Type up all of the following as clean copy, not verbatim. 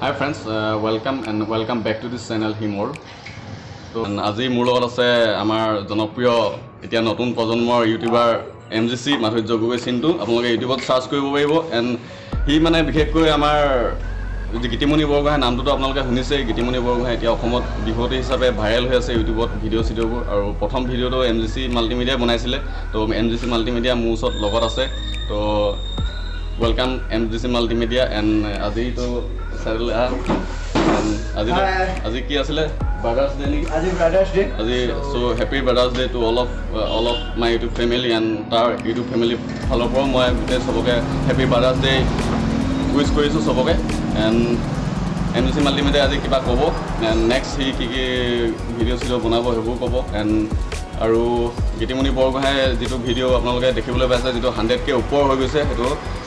Hi friends, welcome and welcome back to this channel হিমৰ। তো আজি মোৰ লগত আছে আমাৰ জনপ্ৰিয়, এতিয়া নতুন প্ৰজন্মৰ ইউটিউবাৰ এম জি চি মাধুৰ্য গগৈ চিন্তু। আপোনালোকে ইউটিউবত চাৰ্চ কৰিব পাৰিব। এণ্ড সি মানে বিশেষকৈ আমাৰ যি গীতিমণি বৰগোহাঁই, নামটোতো আপোনালোকে শুনিছেই। গীতিমণি বৰগোহাঁই এতিয়া অসমত বিহুৱতী হিচাপে ভাইৰেল হৈ আছে ইউটিউবত ভিডিঅ' চিডিঅ'বোৰ। আৰু প্ৰথম ভিডিঅ'টো এম জি চি মাল্টিমিডিয়াই বনাইছিলে। তো এম জি চি মাল্টিমিডিয়া মোৰ ওচৰত লগত আছে। তো welcome M G C multimedia. And আজিতো চাইডলৈ আহ। আজি Hi. আজি কি আছিলে, ব্ৰাদাৰ্ছ ডে নেকি? আজি ব্ৰাদাৰ্ছ ডে। আজি, so happy Brothers Day to all of my YouTube family and তাৰ ইউটিউব ফেমিলি ফালৰ পৰাও মই গোটেই চবকে হেপী ব্ৰাদাৰ্ছ ডে উইচ কৰিছোঁ চবকে। And M G C multimedia আজি কিবা ক'ব, এণ্ড নেক্সট সি কি কি ভিডিঅ' চিডিঅ' বনাব সেইবোৰ ক'ব। এণ্ড আৰু গীতিমণি বৰগোহাঁই যিটো ভিডিঅ' আপোনালোকে দেখিবলৈ পাইছে, যিটো 100K ওপৰ হৈ গৈছে,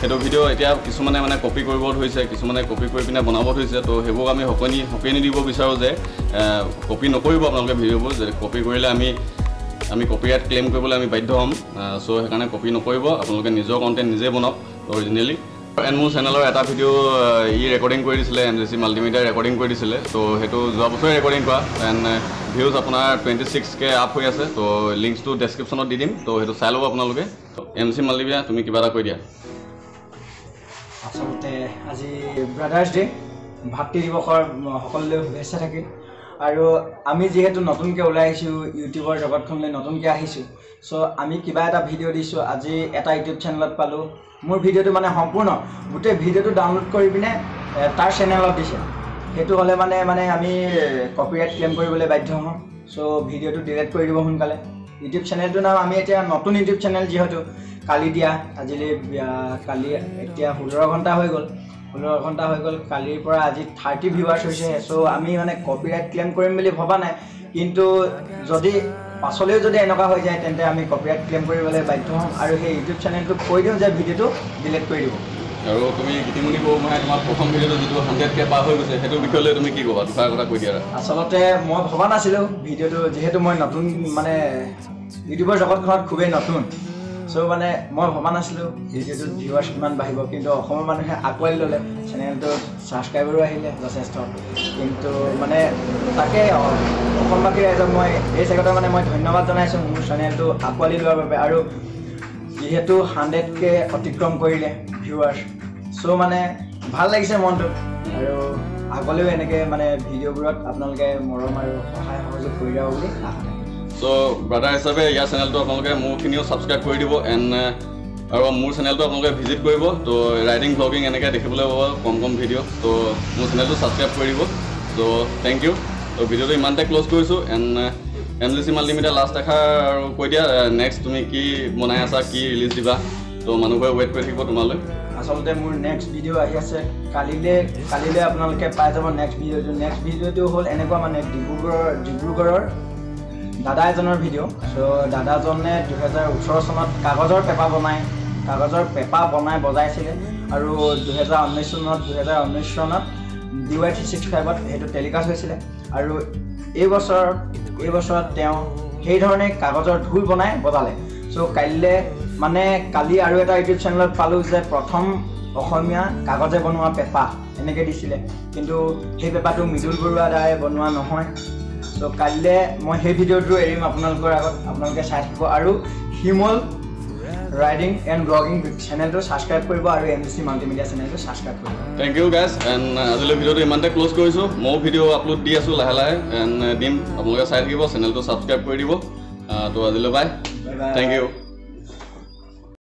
সেইটো ভিডিঅ' এতিয়া কিছুমানে মানে কপি কৰিব ধৰিছে, কিছুমানে কপি কৰি পিনে বনাব ধৰিছে। তো সেইবোৰ আমি সকনি সকীয়নি দিব বিচাৰোঁ যে কপি নকৰিব আপোনালোকে ভিডিঅ'বোৰ। যে কপি কৰিলে আমি কপিৰাইট ক্লেইম কৰিবলৈ আমি বাধ্য হ'ম। চ' সেইকাৰণে কপি নকৰিব আপোনালোকে, নিজৰ কণ্টেণ্ট নিজে বনাওক অৰিজিনেলি। এণ্ড মোৰ চেনেলৰ এটা ভিডিঅ' ই ৰেকৰ্ডিং কৰি দিছিলে, এম জি চি মাল্টিমিডিয়াই ৰেকৰ্ডিং কৰি দিছিলে। ত' সেইটো যোৱা বছৰে ৰেকৰ্ডিং কৰা। এণ্ড ভিউজ আপোনাৰ 26K up হৈ আছে। ত' লিংকছটো ডেছক্ৰিপশ্যনত দি দিম, ত' সেইটো চাই ল'ব আপোনালোকে। এম চি মাল্টিমিডিয়া, তুমি কিবা এটা কৈ দিয়া। আচলতে আজি ব্ৰাদাৰ্ছ ডে, ভাতৃ দিৱসৰ সকলোলৈ শুভেচ্ছা থাকিল। আৰু আমি যিহেতু নতুনকৈ ওলাই আহিছোঁ, ইউটিউবৰ জগতখনলৈ নতুনকৈ আহিছোঁ, চ' আমি কিবা এটা ভিডিঅ' দিছোঁ। আজি এটা ইউটিউব চেনেলত পালোঁ মোৰ ভিডিঅ'টো, মানে সম্পূৰ্ণ গোটেই ভিডিঅ'টো ডাউনলোড কৰি পিনে তাৰ চেনেলত দিছে। সেইটো হ'লে মানে আমি কপিৰাইট ক্লেইম কৰিবলৈ বাধ্য হওঁ। চ' ভিডিঅ'টো ডিলিট কৰি দিব সোনকালে। ইউটিউব চেনেলটোৰ নাম, আমি এতিয়া নতুন ইউটিউব চেনেল যিহেতু, কালি দিয়া, আজিলৈ কালি এতিয়া 16 ঘণ্টা হৈ গ'ল, 16 ঘণ্টা হৈ গ'ল কালিৰ পৰা। আজি 30 ভিউৱাৰ্ছ হৈছে। চ' আমি মানে কপিৰাইট ক্লেইম কৰিম বুলি ভবা নাই, কিন্তু যদি পাছলৈও যদি এনেকুৱা হৈ যায়, তেন্তে আমি কপিৰাইট ক্লেইম কৰিবলৈ বাধ্য হ'ম আৰু সেই ইউটিউব চেনেলটোক কৈ দিওঁ যে ভিডিঅ'টো ডিলিট কৰি দিব। আৰু তুমি গীতিমণি বৰগোহাঁই, তোমাৰ প্ৰথম ভিডিঅ'টো যিটো 100K পাৰ হৈ গৈছে, সেইটো বিষয়লৈ তুমি কি ক'বা? দুষাৰ কথা কৈ দিয়া। আচলতে মই ভবা নাছিলোঁ ভিডিঅ'টো, যিহেতু মই নতুন, মানে ইউটিউবৰ জগতখনত খুবেই নতুন। চ' মানে মই ভবা নাছিলোঁ ভিডিঅ'টোত ভিউৱাৰ্ছ কিমান বাঢ়িব। কিন্তু অসমৰ মানুহে আঁকোৱালি ল'লে চেনেলটোত, ছাবস্ক্ৰাইবাৰো আহিলে যথেষ্ট। কিন্তু মানে তাকে অসমবাসী ৰাইজক মই এই চেগতে মানে মই ধন্যবাদ জনাইছোঁ মোৰ চেনেলটো আঁকোৱালি লোৱাৰ বাবে। আৰু যিহেতু 100K অতিক্ৰম কৰিলে ভিউৱাৰ্ছ, চ' মানে ভাল লাগিছে মনটো। আৰু আগলৈও এনেকৈ মানে ভিডিঅ'বোৰত আপোনালোকে মৰম আৰু সহায় সহযোগ কৰি যাব বুলি আশা থাকিল। চ' ব্ৰাদাৰ হিচাপে ইয়াৰ চেনেলটো আপোনালোকে মোৰখিনিও ছাবস্ক্ৰাইব কৰি দিব। এণ্ড আৰু মোৰ চেনেলটো আপোনালোকে ভিজিট কৰিব। ত' ৰাইডিং ভ্লগিং এনেকৈ দেখিবলৈ পাব কম কম ভিডিঅ'। ত' মোৰ চেনেলটো ছাবস্ক্ৰাইব কৰি দিব। চ' thank U. ত' ভিডিঅ'টো ইমানতে ক্ল'জ কৰিছোঁ। And M G C multimedia, last এষাৰ আৰু কৈ দিয়া, নেক্সট তুমি কি বনাই আছা, কি ৰিলিজ দিবা। ত' মানুহবোৰে ৱেইট কৰি থাকিব তোমালৈ। আচলতে মোৰ নেক্সট ভিডিঅ' আহি আছে কালিলৈ। আপোনালোকে পাই যাব নেক্সট ভিডিঅ'টো। নেক্সট ভিডিঅ'টো হ'ল এনেকুৱা, মানে ডিব্ৰুগড়ৰ দাদা এজনৰ ভিডিঅ'। চ' দাদাজনে 2018 চনত কাগজৰ পেঁপা বনাই বজাইছিলে আৰু 2019 চনত ডি ৱাই 365ত সেইটো টেলিকাষ্ট হৈছিলে। আৰু এই বছৰত তেওঁ সেইধৰণে কাগজৰ ঢোল বনাই বজালে। চ' কাইলৈ, মানে কালি আৰু এটা ইউটিউব চেনেলত পালোঁ যে প্ৰথম অসমীয়া কাগজে বনোৱা পেঁপা এনেকৈ দিছিলে, কিন্তু সেই পেঁপাটো মৃদুল বৰুৱা দাই বনোৱা নহয়। চ' কাইলৈ মই সেই ভিডিঅ'টো এৰিম আপোনালোকৰ আগত, আপোনালোকে চাই থাকিব। আৰু হিমল ৰাইডিং এণ্ড ব্লগিং চেনেলটো ছাবস্ক্ৰাইব কৰিব আৰু এম জি চি মাল্টিমিডিয়া চেনেলটো ছাবস্ক্ৰাইব কৰিব। Thank you guys. And আজিলৈ ভিডিঅ'টো ইমানতে ক্ল'জ কৰিছোঁ। ময়ো ভিডিঅ' আপলোড দি আছোঁ লাহে লাহে, এণ্ড দিম, আপোনালোকে চাই থাকিব, চেনেলটো ছাবস্ক্ৰাইব কৰি দিব। তো আজিলৈ বাই। Bye bye. Thank U.